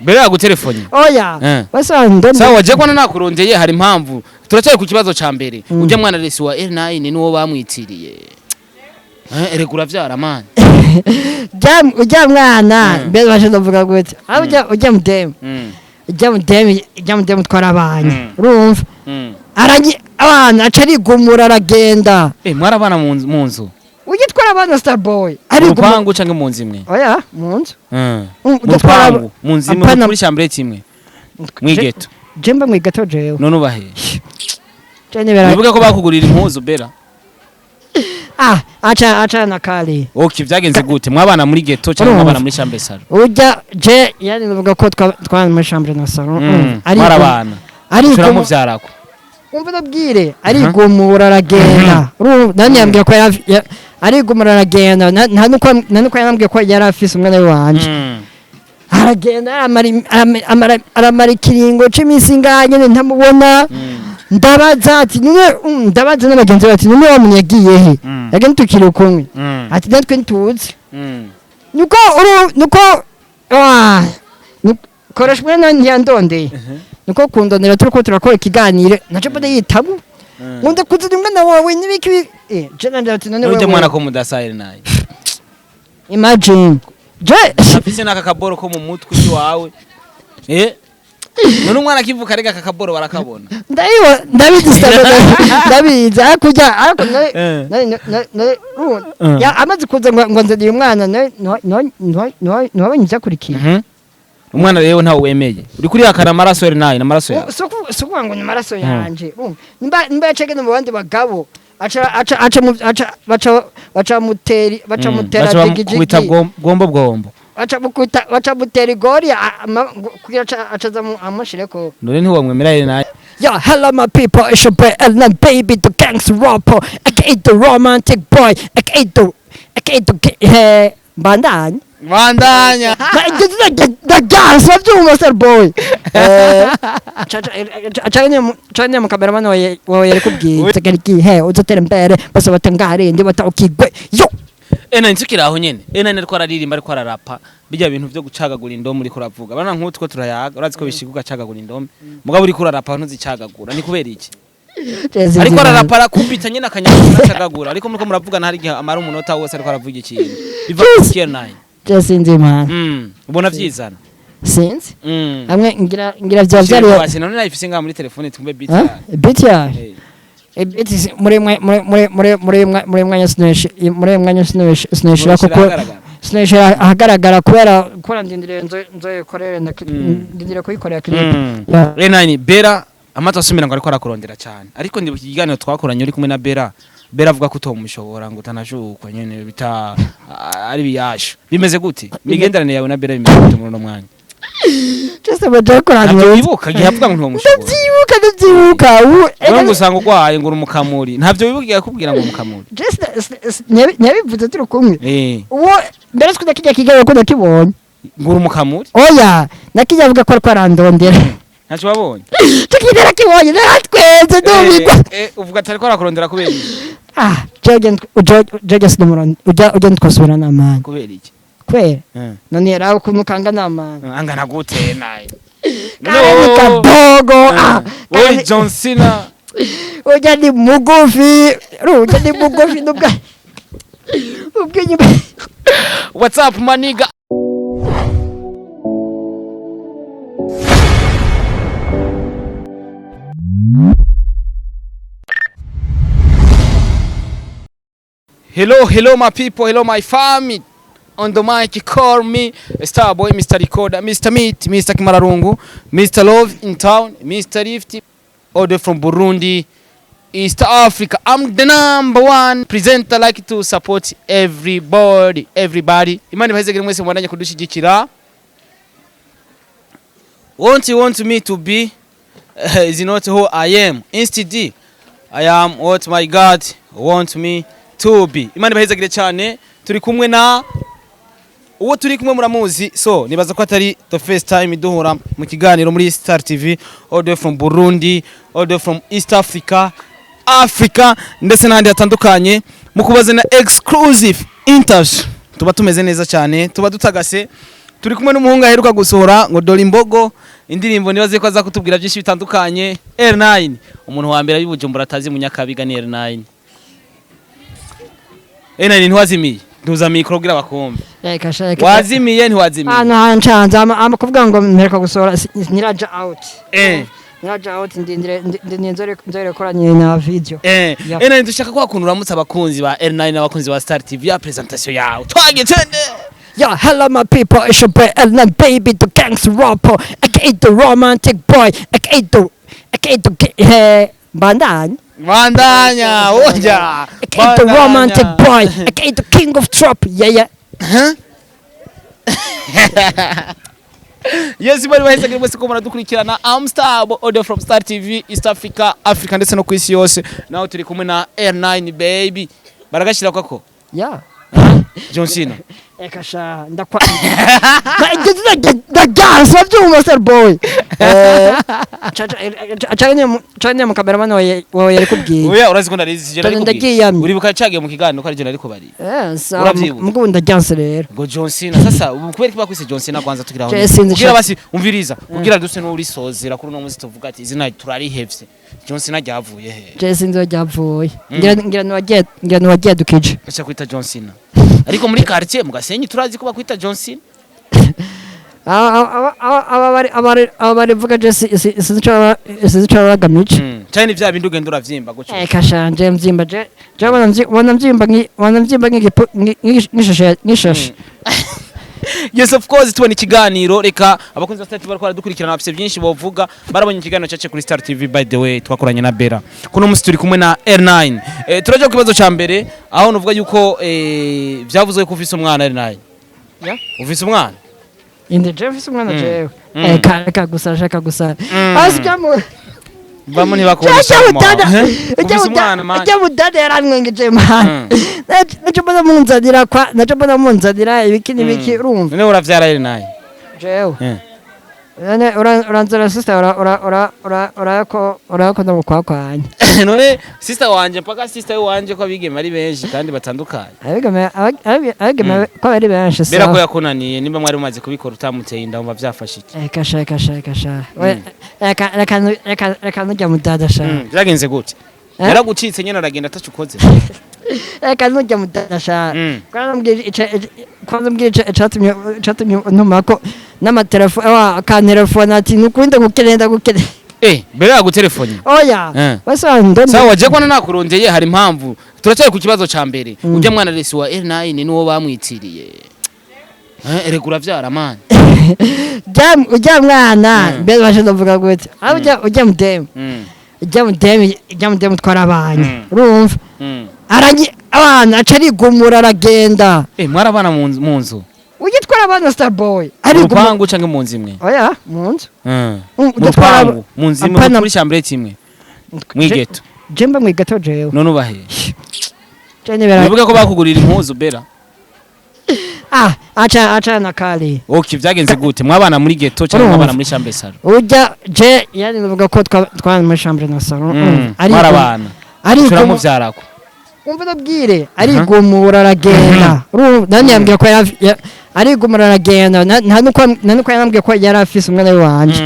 Bella yagutelefone? Oya. Basa. Sawa, je kwana nakurondeye hari impamvu. Turacyari ku kibazo ca mbere. Ujya mwana resi wa L9 niwo bamwitiriye. Erega uravyara, man. Ujya mwana mbere baje ndavuga gute? Ah, ujya mudemu. Ujya mudemu twarabanye. Urumva? Arangi abana aca arigumura aragenda. Mwarabana mu nzu? Ujya twarabana, Starboy. Mu Arigumura. rupangu canke mu nzu imwe? Oya, mu nzu. Mu Ujya twara rupangu, mu nzu imwe? Apana. Muri chambre imwe, mw'igeto? Je mba mw'igeto jewe. None ubahe? Je nibera. Wibuke ko bakugurira impuzu, Bella. Ah, aca na kali. Okay, vyagenze gute? Mwabana muri ghetto cyangwa Urumva? mwabana muri chambre salon? Ujya je yani ndavuga ko twabana muri chambre na salon. Mwarabana? Arigumura. Turamuvyarako. Umva ndabwire, arigumura aragenda. Urumva, nani yambwiye ko arigumura aragenda, nta nuko yarambwiye ko yari afise umwana wanje. Aragenda aramara ikiringo c'iminsi ingahe nyene ntamubona. Ndabaza ati none ndabaza n'abagenzi be ati none wa muntu yagiye he? Yagenda tukiri kumwe. Ati natwe ntituzi. Nuko uru nuko koresha umwanya ntiyandondeye, nuko kundondera turiko turakora ikiganiro naco mbona yitabo ngo ndakuzana umwana wawe n'ibiki, je nanje ati none Nujya wewe mwana ko mudasa L9. Imagine je Afise n'aka kaboro ko mu mutwe iwawe. None umwana akivuka rega aka kaboro barakabona. Ndayiwa, ndabizi Starboy, ndabizi, ariko ujya ariko ya amaze kuza ngo nzaniye umwana ntiwabonye ibyakurikiye. Umwana rero ntawe wemeye, uri kurihakana amaraso L9, amaraso yawe. Si ukuvuga ngo ni amaraso yanje. Urumva, nimba yacagenda mu bandi bagabo aca aca aca mu- aca baca baca muteri baca mutera Baca bamukubita. Jigijigi. Bwombo bwombo. Baca mukubita, baca mutera igori kugira aca aza amushireko. None ntiwamwemera L9? Yo, hello my people, it's your boy L9 baby, the gangster rapper, aka the romantic boy, aka the bandanya. Bandanya. Ndagansa byuma, Starboy. Canye mu cameraman wawe yari kubwiye tagariki he uzatera imbere bose batangare ndi batawukigwe yo. Ena nsikira aho nyene. Ena ariko araririmba, ariko ararapa bijya bintu vyo gucagagura indome uriko uravuga. Bana nk'utwo turayaga, urazi ko bishiga ugacagagura indome, mugabo uriko urarapa ntuzicagagura, ni kubera iki? Ariko ararapa arakubita nyene akanyabugabo acagagura, ariko muriko muravugana hari igihe amara umunota wose ariko aravuga ikintu biva ku K9. Je sinzi man. Ubona vyizana. Sinzi. Hamwe ngira vya vyari. Vyari none nayifise ngaha muri telefone tumbe beat Huh? yayo. Beat yayo. Beat muri muri muri muri muri muri mwanya sineshi muri mwanya sineshi sineshira Ntushira kuko ahagaragara. Sineshira ahagaragara kubera ndindiriye nzoyikorere ndindiriye kuyikorera clip. Yeah. L9, Bella amato asumira ngo ariko arakurondera cyane, ariko ndibuka ikiganiro twakoranye uri kumwe na Bella, Bella avuga ko utomushobora, ngo utanashukwa nyene bita ari biyasha. Bimeze gute? Imigenderanire yawe na Bella bimeze gute muri uno mwanya? Just baje kurandira. Ntabyo wibuka igihe avuga ngo ntiwamushobora? Ndabyibuka ubu. Wowe ngo usanga urwaye ngo uri umukamuri, ntabyo wibuka igihe akubwira ngo umukamuri? Just nyabivuze turi kumwe. Ubu mbere twida kijya kiganiro ko ndakibonye. Ngo uri umukamuri. Oya, nakijya avuga ko ariko arandondera. Ntacyo wabonye? Tukigera kibonye naratwenze ndumvikwa. Uvuga ati ariko arakurondera kubera iki? Ah, jege sinumuron ujya twasubira n'amani. Kubera iki? Kwera none yari ukuntu kanga n'amani. Angana gute naye? Kare ni kadogo, ah. Wowe John Cena. Ujya ni mugufi, ujya ni mugufi nubwa ubwo inyuma. What's up, my nigga? Hello, hello, my people, hello, my family. On the mic, call me Starboy, Mr. Recorder, Mr. Meat, Mr. Kimararungu, Mr. Love in town, Mr. Lift, all the from Burundi, East Africa. I'm the number one presenter, like to support everybody, everybody. Imana ibahezegere mwese mubandanye kudushigikira. Want you want me to be is not who I am. Instead, I am what my God want me to be. Imana ibahezegere cyane. Turi kumwe na uwo turi kumwe muramuzi, so nibaza ko atari the first time duhura mu kiganiro muri Star TV, all the way from Burundi, all the way from East Africa, Africa ndetse n'ahandi hatandukanye, mu kubazana exclusive interview. Tuba tumeze neza cyane, tuba dutagase. Turi kumwe n'umuhungu aheruka gusohora ngo dore imbogo, indirimbo nibaze ko aza kutubwira byinshi bitandukanye. R9, umuntu wa mbere ari Bujumbura atazi Munyakabiga ni R9. R9, ntiwazimiye? Ntuza micro kugira bakumve. Reka shaka. Wazimiye, ntiwazimiye? Ahantu hancanze ama kuvuga ngo mpereka gusohora ntiraja out. Ntiraja out, ndindire ndindire nzorekoranye na video. Yeah. R9, dushaka ko wakuntu uramutse abakunzi ba R9 n'abakunzi ba Star TV ya presentation yawe. Twagiye, twende. Yo, hello my people, it's your boy L9 baby, the gangster rapper, aka the romantic boy, aka the bandanya. Bandanya oja. Aka the romantic boy, aka the king of trap, yeah. Huh? Yes, bari bahise mwese ko muradukurikirana. Amstar audio from Star TV East Africa, Africa ndetse no ku isi yose. Naho turi kumwe na R9 baby. Baragashira kwako. John Cena. Eka sha, ndakwa. Ndagansa byuma, sir boy. Eh, chanye mu cameraman wawe yari kubwiye. Oya, urazi ko ndarizi je nari Tone kubwiye. Ndagiyamye. Uribuka cagiye mu kiganiro ko ari je nari kubari. Sawa. Uravyibuka? Mugo ndajyanse rero. Ngo John Cena sasa ubu kubera ko bakwise John Cena kwanza tukiraho. Je sinzi. Kugira basi umviriza, kugira duse n'urisozera kuri uno munsi tuvuga ati izina turarihevye. John Cena ryavuye he? Je sinzi aho ryavuye. Ngira ntiwagiye, ngira ntiwagiye dukije. Gacha kwita John Cena. Ariko muri quartier mu Gasenyi turazi ko bakwita John Cena. Aba barivuga je sinzi ico baba bagamije. Cyane vya bindi ugenda uravyimba gutyo. Eka shanje, mvyimba je wana mvyimba nk'ishashe. Yes, of course, tubona ikiganiro. Reka abakunzi ba Star TV bariko baradukurikirana bafise byinshi bovuga, barabonye ikiganiro cyace kuri Star TV. By the way, twakoranye na Bera. Kuno munsi turi kumwe na R9. Turaja ku kibazo ca mbere aho nuvuga yuko vyavuzwe ko ufise umwana, R9. Yeah. Ufise umwana? Inde je mfise umwana jewe? Mm. Eka reka gusa, shaka gusa. Hasi byamu Bamwe ntibakubona. Ujya mudada, Ufise umwana, man. ujya mudada yaramwengeje, man. Naco mbona munzanira kwa, naco mbona munzanira ibiki n'ibiki, urumva. None uravyara, R9? Jewe? None uranzara sister, ura ura ura ura urako urako ndamukwakwanya. None sister wanje mpaka sister wanje ko abigeme ari benshi kandi batandukanye. Abigeme ko bari benshi. Bera ko Sawa. yakunaniye, nimba mwari mumaze kubikora utamuteye inda, wumva vyafashe iki? Eka sha, eka sha, eka sha. We, reka reka reka reka nujya mudada sha. Vyagenze gute? Eh? Yaragucitse nyene aragenda ataco ukoze? Reka nujya mudada sha. Kwanza mbwira icatumye ntumako n'amatelefone wa akantelefone ati nukuri ndagukeneye, ndagukeneye. Bera yagutelefone? Oya. Basa ndo. Sawa, waje kwana nakurondeye hari impamvu. Turacyari ku kibazo ca mbere. Ujya mwana resi wa R9 nuwo bamwitiriye. Erega uravyara, man. Ujya mwana mbere baje ndavuga gute? Aho ujya mudemu. Ujya mudemu twarabanye. Urumva? Aranyi abana aca arigumura aragenda. Mwarabana mu nzu? Ujya twarabana, star boy. Mu Arigumura. rupangu canke mu nzu imwe? Oya, mu nzu. Mu Ujya twara rupangu, mu nzu imwe, Apana. muri chambre imwe, mw'igeto? Je mba mwigato jewe. None ubahe? Je nibera. Wibuke ko bakugurira impuzu, Bera. Ah, aca aca na kali. Okay, vyagenze gute? Mwabana muri ghetto cyangwa Urumva? mwabana muri chambre salon? Ujya je yani ndavuga ko twabana muri chambre na salon. Mwarabana. Arigumura. Turamuvyarako. Umva ndabwire, arigumura aragenda. Urumva nani yambwira ko yari arigumura aragenda, nta nuko yarambwiye ko yari afise umwana wanje.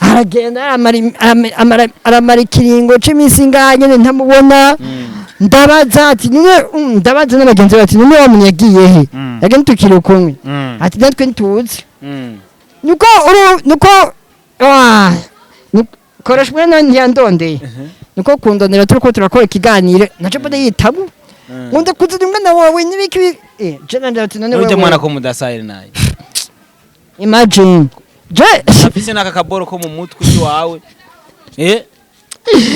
Aragenda aramara ikiringo c'iminsi ingahe nyene ntamubona. Ndabaza ati none ndabaza n'abagenzi be ati none wa muntu yagiye he? Yagenda tukiri kumwe. Ati natwe ntituzi. Nuko uru nuko koresha umwanya ntiyandondeye, nuko kundondera turiko turakora ikiganiro naco mbona yitamo ngo ndakuzana umwana wawe n'ibiki je nanje ati none None wewe mwana ko mudasa, R9? Imagine je Afise n'aka kaboro ko mu mutwe iwawe.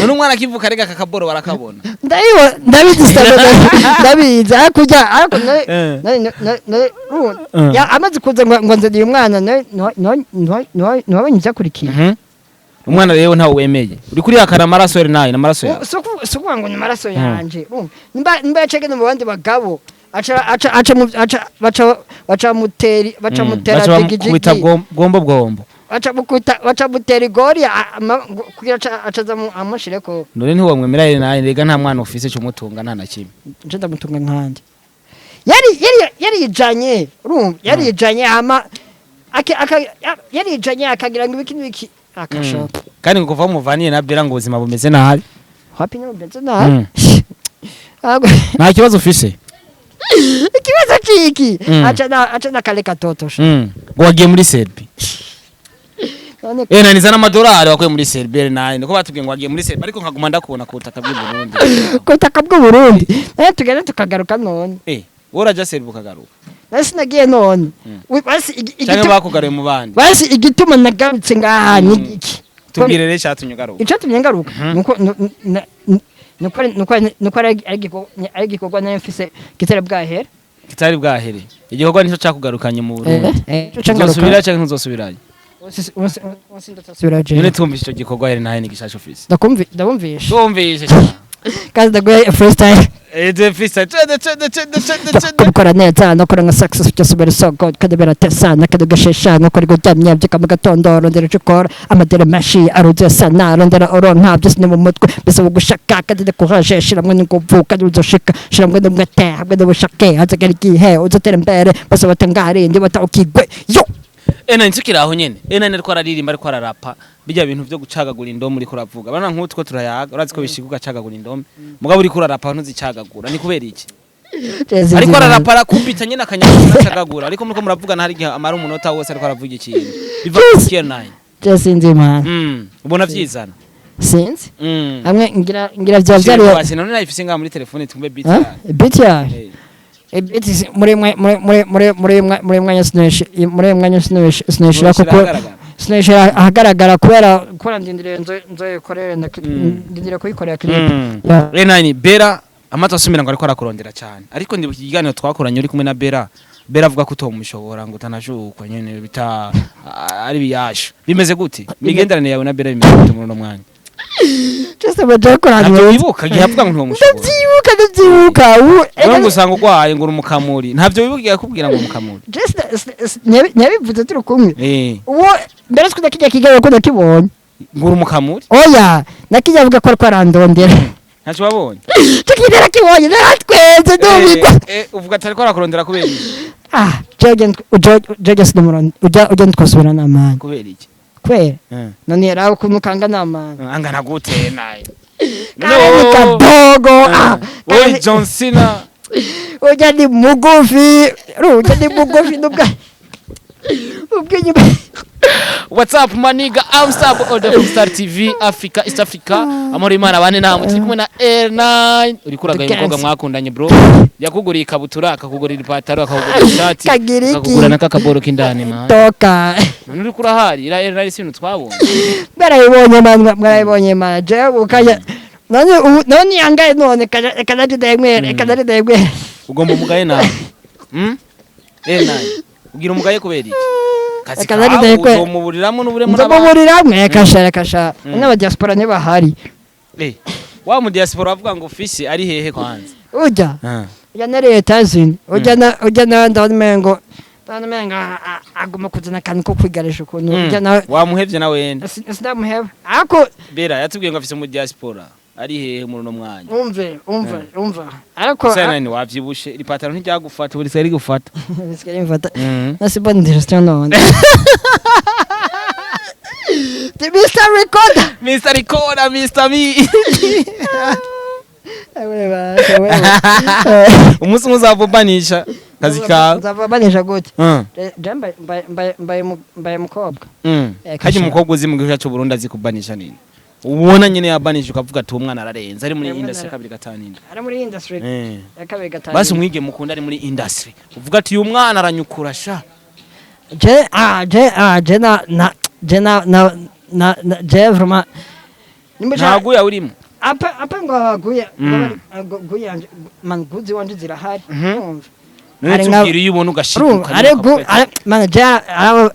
None umwana akivuka rega aka kaboro barakabona. Ndayibo ndabizi ndabizi ariko ujya ariko nawe ya amaze kuza ngo nzaniye umwana nawe ntiwabonye ibyakurikiye. Umwana rero ntawe wemeye. Uri kuri yakara amaraso, R9, amaraso yawe. Si ukuvuga ngo ni amaraso yanje. Urumva, nimba yacegene mu bandi bagabo aca aca aca mu- aca baca baca muteri baca mutera Baca jigijigi. bamukubita bwombo bwombo. Baca mukubita, baca mutera igori kugira aca acaza amushireko. None ntiwamwemera, R9, rega nta mwana ufise cyo mutunga nta na kimwe. Nje ndamutunga nkanje. Yari yarijanye, urumva, yarijanye, hama yarijanye akagira ngo ibiki n'ibiki akashoka. Kandi ngo kuva aho muvaniye na Bella ngo ubuzima bumeze nabi. Wapi, nyine bimeze nabi. Nta kibazo ufise? Ikibazo ciki? Mm. Aca na kale katoto sha. Ngo wagiye muri Serbie. None? Naniza n'amadolari wakuye muri Serbie nayo niko batubwiye ngo wagiye muri Serbie, ariko nkaguma ndakubona ku butaka bw'i Burundi. Ku butaka bw'u Burundi nayo tugenda tukagaruka none. Wowe uraja Serbie ukagaruka? Nayo sinagiye none. Basi Canke bakugaruye mu bandi? Basi igituma nagarutse ngaha ni iki? Tubwire rero icatumye ugaruka. Icatumye ngaruka nuko nuko ari igikorwa nari mfise kitari bwahere. Kitari bwahere, igikorwa nico cakugarukanye mu Burundi? Eh, ico cangaruka. Uzosubira canke ntuzosubirayo? Umunsi ndazosubira jewe. None twumvise ico gikorwa here nahe, ni gishasha ufise? Ndabumvisha. Twumvise. Kandi ndaguye freestyle. The freestyle, twende, twende, twende, twende, twende. Kubikora neza nokora nka success byose biri so good, kandi biratesa nakandi gashesha nukora guryamye byuka mu gatondo, rondera icyo ukora, amadere menshi aruzuye sana, rondera uronka byose ni mu mutwe, bisaba gushaka kandi ndakuraje, shiramwe n'inguvu kandi uzoshika, shiramwe n'umwete hamwe n'ubushake, hazagera igihe uzotera imbere bose batangare ndi batawukigwe yo. Ena ntukiri aho nyene, ena ariko araririmba, ariko ararapa bijya bintu vyo gucagagura indome uriko uravuga. Bana nk'utwo turayaga, urazi ko bishika ugacagagura indome, mugabo uriko urarapa ntuzicagagura, ni kubera iki? Ariko ararapa, arakubita nyene akanyabugabo acagagura, ariko muriko muravugana hari igihe amara umunota wose ariko aravuga ikintu biva ku K9. Je sinzi man. Ubona vyizana. Sinzi. Hamwe ngira vya vyari. Basi none nayifise ngaha muri telefone, twumve beat yayo. Beat yayo? Beat muri muri muri muri muri muri mwanya sineshira kuko ahagaragara. Sineshira ahagaragara kubera ndindiriye nzoyikorere ndindiriye kuyikorera clip. Yeah. Renani Bera amato asumira ngo ariko arakurondera cyane, ariko ndi ikiganiro twakoranye uri kumwe na Bera, Bera avuga ko utomushobora, ngo utanashukwa nyene bita ari biyasha. Bimeze gute imigenderanire yawe na Bera? Bimeze gute muri uno mwanya? Just baje Ntabyo kurandira. wibuka igihe avuga ngo ntiwamushobora? Ndabyibuka ubu. Ngo usanga urwaye, ngo uri umukamuri. Ntabyo wibuka igihe akubwira ngo umukamuri? Just nyabivuze turi kumwe. Ubu mbere twita kijya kiganiro ko nakibonye. Ngo uri umukamuri. Oya, nakijya avuga ko ariko arandondera. Ntacyo wabonye? Tukigera kibonye naratwenze ndumigwa. Uvuga ati ariko arakurondera kubera iki? Ah, jeje sinumuronde ujya twasubira namani. Kubera iki? Kubera none yari ukuntu kanga namani. Angana gute naye? Kare ni kadogo, ah. Wowe John Cena. Ujya ni mugufi, ujya ni mugufi nubwo ubwo inyuma. What's up, my nigga? I'm Stab Order from Star TV Africa, East Africa. Amahoro y'Imana bane namwe. Turi kumwe na R9. Uri kuragaye The umukobwa gangs. mwakundanye, bro. Yakuguriye ikabutura, akakugurira ipataro, akakugurira ishati, Kagira iki? akakugura n'akakaboro k'indani, man. Toka. None uri kurahari, ira R9 si ibintu twabonye. Mwarayibonye man, mwarayibonye man. Jewe ukajya none ubu none yangaye none kanaje ndayimwere, kanaje ndayimwere. Ugomba umugaye nawe. R9. Ugira umugaye kubera iki? Kazi Kanaje kawe ndayikwe. uzomuburiramo n'uburemo n'abandi. Nzamuburiramwe kasha kasha n'aba diaspora ntibahari. Wa mu diaspora avuga ngo fisi ari hehe kwanza? Ujya Ah. ujya na leta zini, ujya na ndabona umengo aguma kuzana akantu ko kwigarisha ukuntu ujya nawe. Wamuhevye na wenda. Sinamuheba ariko. Bera yatubwiye ngo afise mu diaspora ari hehe muri uno mwanya? Umve, umve, umva ariko. Gusa nani wavyibushe, iri pataro ntiryagufata, buri sari rigufata. Bisigaye bimfata nasi bonne digestion none. The Mr. Recorder. Mr. Recorder, Mr. Me. Ewe ba, ewe. Umunsi umwe uzavubanisha kazi kawe. Nzavabanisha gute? Mm. Je mbaye mukobwa. Harya Kasha. umukobwa uzi mu gihugu cyacu Burundi azi kubanisha nini? Ubona nyene yabanisha ukavuga ati uwo mwana ararenze, ari muri Uwo mwana industry 257. Ari muri industry ya 25. Basi umwige mukunda ari muri industry. Uvuga ati uyu mwana aranyukura sha. Je ah je ah je na na je na na na na- je vraiment nimba Ntaguya urimo. apa ngo guya guya man guzi wanje zirahari. Urumva? None Ari tubwire iyo ubona urumva ugashiduka. Ari gu man je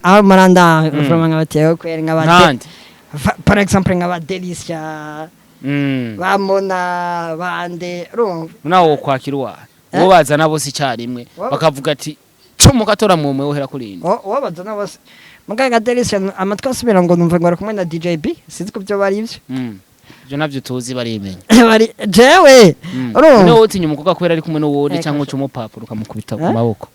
abo maranda vraiment nkabatewe kwera nkabate Nande. Par exemple nkaba Delicia, bamona bande, urumva? Nawe wokwakira uwawe. Eh? Uwo bazana bose icyarimwe bakavuga ati cumu gatora mumwe wohera kuri indi. Uwo bazana bose muganga Delicia amatwi asubira ngo numva ngo ari kumwe na DJ B, sinzi ko byo bari ibyo. Ivyo navyo tuzi, barimenya. Bari jewe. Urumva? None wowe utinya umukobwa kubera ari kumwe n'uwundi, Eka. cyangwa uca umupapuro ukamukubita ku Eh? maboko?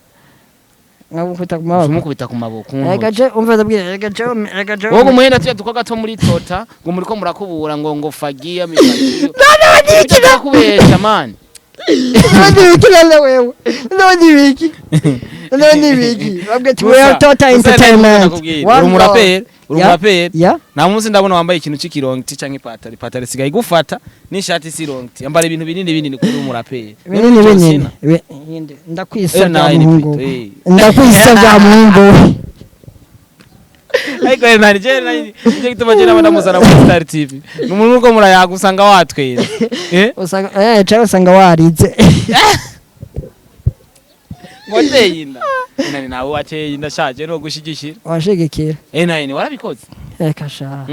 Nkagukubita ku Uca maboko. umukubita ku maboko, ku Rega ntoki. je, umva, ndabwira, rega je, rega je. Wowe umuhenda tuya dukobwa two muri tota ngo muriko murakubura ngo fagiya mifagiyo. None Ibyo turakubesha, man. None ibiki? None wewe, none ibiki? None ibiki? Babwe ati we are Total Entertainment. Uri umuraperi, uri umuraperi. Ya. Nta munsi ndabona wambaye ikintu c'ikirongiti canke ipataro. Ipataro isigaye igufata n'ishati si irongiti. Yambara ibintu binini binini kuri umuraperi. Binini binini. Ndakwisabya muhungu, ndakwisabya muhungu. Ariko nari je nari nicyo gituma je nabona muzana muri Star TV. Ni umuntu uko murayaga usanga watweze, eh. Usanga cyangwa usanga warize. Wateye inda nani? Nawe wateye inda shaje no gushigikira. Washigikira. Nani warabikoze? Reka sha.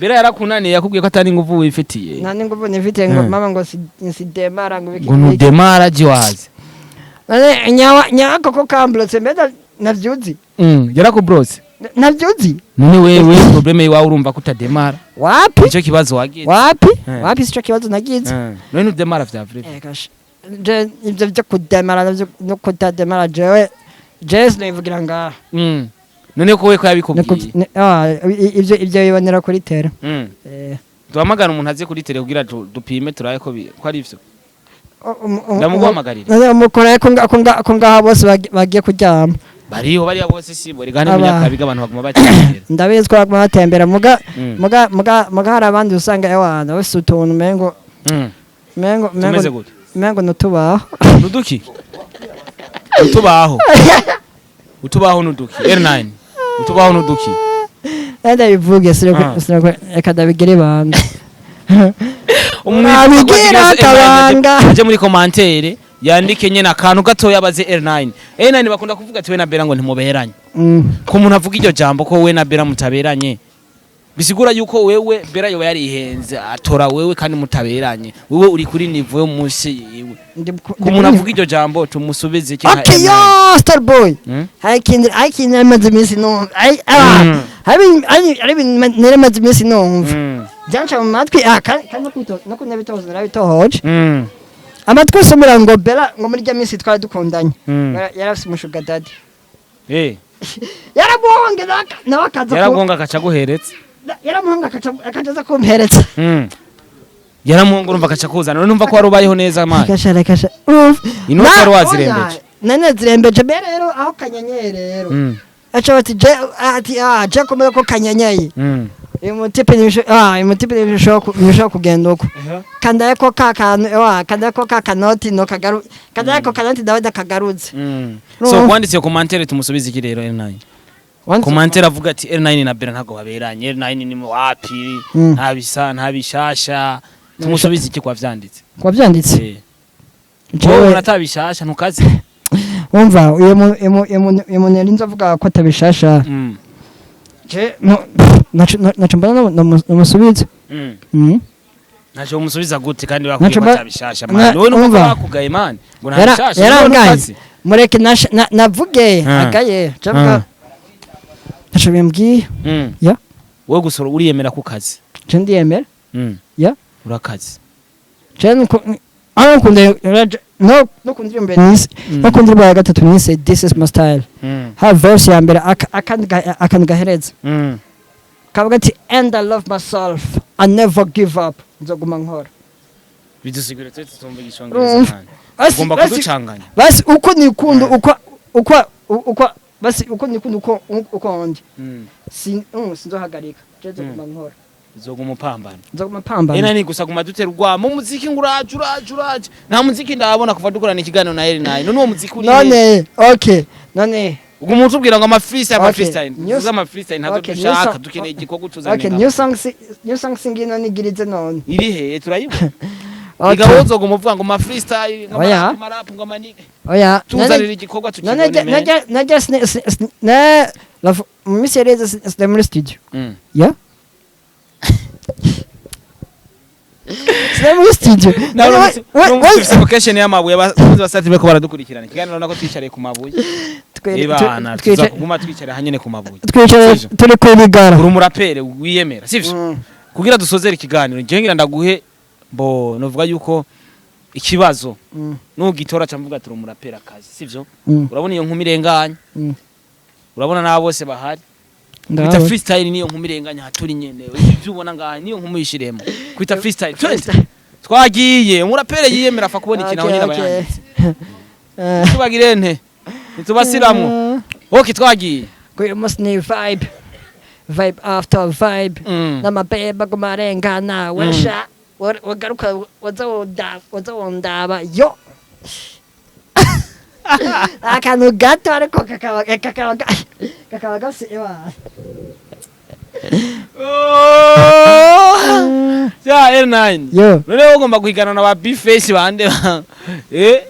Bera yarakunaniye, yakubwiye ko atari inguvu wifitiye. Nta n'inguvu nifitiye ngo Eh. mama ngo nsidemara ngo biki. Ngo nudemara jiwaze. None nyawa nyawa koko kamblotse mbeda navyuzi. Yarakubrose. Navyuzi. None wewe problème iwawe urumva ko utademara? Wapi. Nicyo kibazo wagize. Wapi. Eh. Wapi, sico kibazo nagize. None nudemara vya vrai? Reka sha, je ivyo vyo kudemara navyo no kutademara, jewe jewe sinivugira ngaha. None ko we ko yabikubwiye? Ivyo bibonera kuri tera. Duhamagara umuntu aze kuri tele kugira dupime turabe ko ari ivyo. Ndamuguhamagarira. None umukora ko ngaha bose bagiye kuryama. Bariho bariya bose si bo rigane. Munyakabiga abantu baguma batembera. Ndabizi ko baguma batembera, muga muga hari abandi usanga ewana bafise utuntu umengo mengo Tumeze mengo gute? Mengo nutubaho. Nuduki utubaho, utubaho nuduki? R9, utubaho nuduki? Ndabivuge? Ah. Sinakwe, reka ndabigire ibanga. Umuntu Abigira akabanga. aje muri commentaire yandike nyene akantu gatoya abaze R9. R9, bakunda kuvuga ati we na Bera ngo ntimuberanye. Ko umuntu avuga iryo jambo ko we na Bera mutaberanye, bisigura yuko wewe Bera yoba yarihenze atora wewe kandi mutaberanye, wewe uri kuri niveau yo munsi yiwe. Ko umuntu avuga iryo jambo tumusubize iki nka Okay. R9? Yo, Starboy, hari ikintu nari iminsi numva, hari ibintu nari maze iminsi numva byanca mu matwi, kandi no kunabitoza narabitohoje. Amatwi usomera ngo Bella ngo muri rya minsi twari dukundanye yari afise umushuga daddy. Yaramuhonge nawe akaza Yaragonga akaca aguhereza. Yaramuhonga akaca aza kumpereza. Yaramuhonga, urumva akaca kuzana. None numva ko wari ubayeho neza, mani. Kasha kasha, urumva. Inoti wari wazirembeje. Nane zirembeje mbere rero aho kanyenyeri rero aca bati je ati je komera ko kanyenyeri. Uyu mutipe ntibishobora kugenda uko kandi ariko ka kantu wa kandi ariko ka kanoti no kagaru kandi ariko kanoti Dawidi akagarutse. So wanditse commentaire tumusubize iki rero, R9? Commentaire avuga ati R9 na Bera ntabwo baberanye, R9 ni wapi, nta bisa, nta bishasha. Tumusubize iki kwa vyanditse? Kwa byanditse? Eh. Jewe- Wowe uratabishasha ntukaze. Umva, uyu muntu yarinze avuga ko atabishasha. Je naco mbona namusubiza. Ntacyo umusubiza gute kandi bakubwiye Naco ko atabishasha, man? Wowe nuko umva. bakugaye, man, ngo nta bishasha. Wowe Yarangaye. ntukaze. Mureke navuge agaye cavuga naco bimbwiye. Ya. Wowe gusa uriyemera ku kazi. Je ndiyemera. Ya. Urakaze. Je nuko aho nkunda no ku ndirimbo nise no ku ndirimbo ya gatatu nise "This Is My Style", ha verse ya mbere akantu gahereza kavuga ati "And I love myself, I never give up, nzoguma nkora." Bidusigure twe tutumva igicongereza. Urumva. Man, Basi- ugomba kuducanganya. Basi uko nikunda uko basi uko nikunda uko ndi sinzohagarika, je nzoguma nkora. Uzoguma upambana. Nzoguma pambana. Ena ni gusa guma dutera urwamo umuziki ngo uraje uraje uraje, nta muziki ndabona kuva dukorana ikiganiro na L9. None uwo muziki uri he? None okay, none Uguma utubwira ngo ama freestyle, ama Okay, freestyle, tuzi ama freestyle ntabwo okay, dushaka, dukeneye igikorwa utuzanira. Okay, new song singino nigirize none. Iri he? Turayibona. Okay. Igabo uzoguma uvuga ngo ama freestyle, ngo Oya. ama rap, ngo amanike. Oya. Tuzanira igikorwa None tukibone, man. najya ne la mu minsi yareze sine muri studio. Ya, sine muri studio. Nawe None dufise location y'amabuye, abakunzi ba Star TV ko baradukurikirana ikiganiro nako twicariye ku mabuye. Ibana tuza kuguma twicara hanyene ku mabuye. Twicaye Sivyo? turi kuri gara. Uri umurapere wiyemera, sivyo? Kugira dusozere ikiganiro, ngiye ngira ndaguhe bo novuga yuko ikibazo nugitora camvuga ati umurapera akazi, sivyo? Urabona iyo nkumi irenganye? Urabona n'abo bose bahari? Kwita Ndababona. freestyle niyo nkumi irenganye haturi nyene, ivyo ubona ngaha niyo nkumi yishiremo kwita freestyle. Twende, twagiye. Umurapere yiyemera afa kubona ikintu aho nyine aba yanditse. Tubagire nte ntitubasiramwo. Okay, twagiye. Uyu munsi ni vibe, vibe after vibe, n'amabeba aguma arengana wesha wagaruka waza wondaba yo akantu gato, ariko kakaba gafise ewa. Oh! Ya L9. Yo. None ugomba guhigana na ba B-Face bande eh?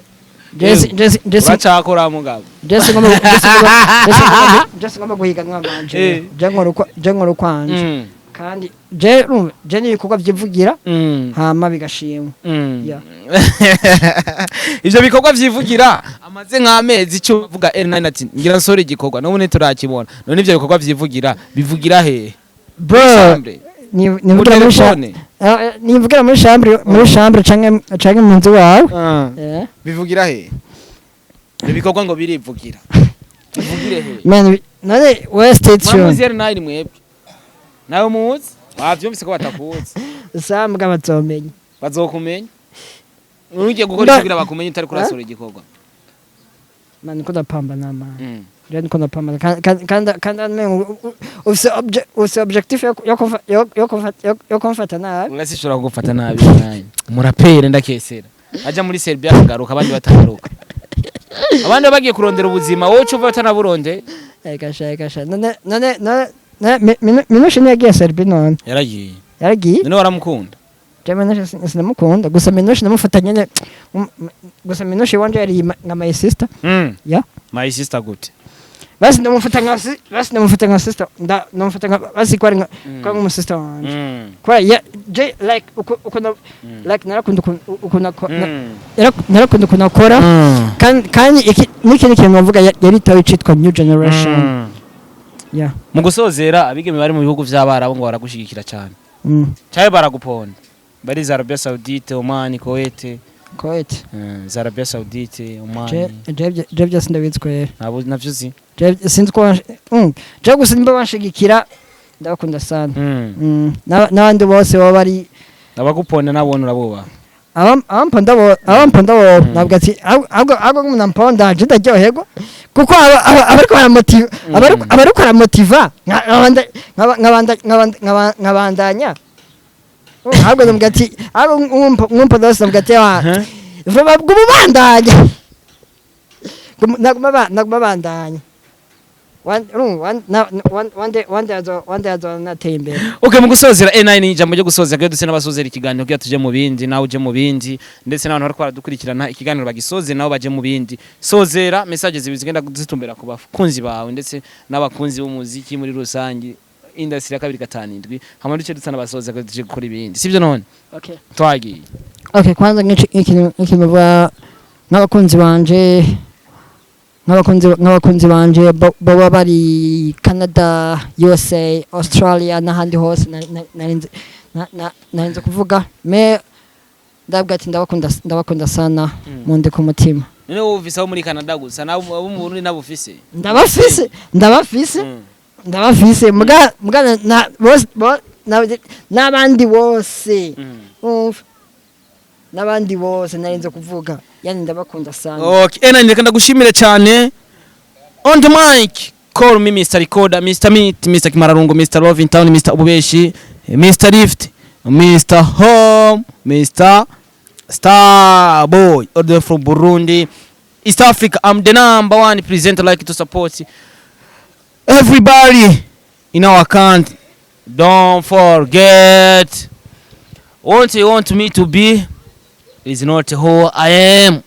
Jesse, Jesse, Jesse. Uracakora mugabo. Jesse ngomba Jesse ngomba Jesse ngomba guhiganwa manje. Je nkora ukwanje. Kandi je urumva, je n'ibikorwa vyivugira, hama bigashimwa. Yeah. Ivyo bikorwa vyivugira amaze nk'amezi icyo uvuga L9 ati ngira nsore igikorwa, n'ubu ntiturakibona. None ivyo bikorwa vyivugira bivugira hehe? Bro, Chambre? nivugira muri telefone? Nivugira muri chambre canke mu nzu wawe. Eh. Bivugira hehe ivyo bikorwa ngo birivugira? Bivugire hehe? Man, none we stay tuned. Muramuzi L9 mwebwe? Nawe muzi, wavyumvise ko batakuzi. Sambwa bazomenya. Bazokumenya. Ugiye gukora iki kugira bakumenye utari kurasura igikorwa? Man, niko ndapambana, man. Je niko ndapambana kandi amengo ufise objectif yo kumfata nabi. Urasi ishobora kugufata nabi nabi. Umuraperi ndakesera aja muri Serbia akagaruka, abandi batagaruka, abandi bagiye kurondera ubuzima, wowe uca uva batanaburonde. Eka sha, eka sha, none Minushe ntiyagiye Serbia none? Yaragiye. Yaragiye. None waramukunda? Je Minushe sinamukunda, gusa Minushe namufata nyene, gusa Minushe wanje yari nka my sister. Yeah. My sister gute? Basi ndamufata nka sister, ndamufata nka basi ko ari nka ko ari nk'umu sister wanje. Kubera je like uko like narakunda ukuntu narakunda ukuntu akora. Kandi n'ikindi kintu navuga, yaritaho icitwa new generation. Yeah. Mu gusozera, abigeme bari mu bihugu vy'abarabu ngo baragushigikira cyane, cyane baraguponda, bari za Arabia Saoudite, Oman, Kuwait. Kuwait? Za Arabia Saoudite, Oman. Je byose ndabizi kwera. Nabo navyo uzi? Je sinzi ko je gusa nimba banshigikira ndabakunda sana. N'abandi bose baba bari Abaguponda nabone urabubaha? Abamponda bo ntabwo ati ahubwo nk'umuntu amponda je ndaryoherwa, kuko abariko baramotiva, abariko baramotiva nkabandanya. Ahubwo ndamubwira ati ahubwo nkumponda wese ndamubwira ati "Ah, vuba guma ubandanya." Naguma bandanya. Urumva, one day azo nateye imbere. Okay, mu gusozera E9, ijambo ryo gusozera kugira duse n'abasozera ikiganiro, kugira tuje mu bindi, nawe uje mu bindi, ndetse n'abantu bariko baradukurikirana ikiganiro bagisoze nabo baje mu bindi. Sozera, message zibiri zigenda zitumbera ku bakunzi bawe ndetse n'abakunzi b'umuziki muri rusange, industry ya 257, hama duce dusa n'abasoza kugira tuje gukora ibindi, sivyo none? Okay. Twagiye. Okay, kwanza nk'ikintu ba nk'abakunzi banje, nk'abakunzi banje baba bari Canada, USA, Australia n'ahandi hose, narinze kuvuga me ndabwira ati ndabakunda, ndabakunda sana, munde ku mutima. None wowe ufise abo muri Canada gusa, nabo abo mu Burundi nabo ufise? Ndabafise, ndabafise. Ndabafise muga na bose n'abandi bose. Umva, n'abandi bose narinze kuvuga, yani ndabakunda sana. Okay, E9, reka ndagushimire cyane. On the mic, call me Mr. Recorder, Mr. Meat, Mr. Kimararungu, Mr. Love in Town, Mr. Ububeshi, Mr. Lift, Mr. Home, Mr. Star Boy, all the way from Burundi, East Africa. I'm the number one presenter, like to support everybody in our country. Don't forget, what you want me to be is not who I am.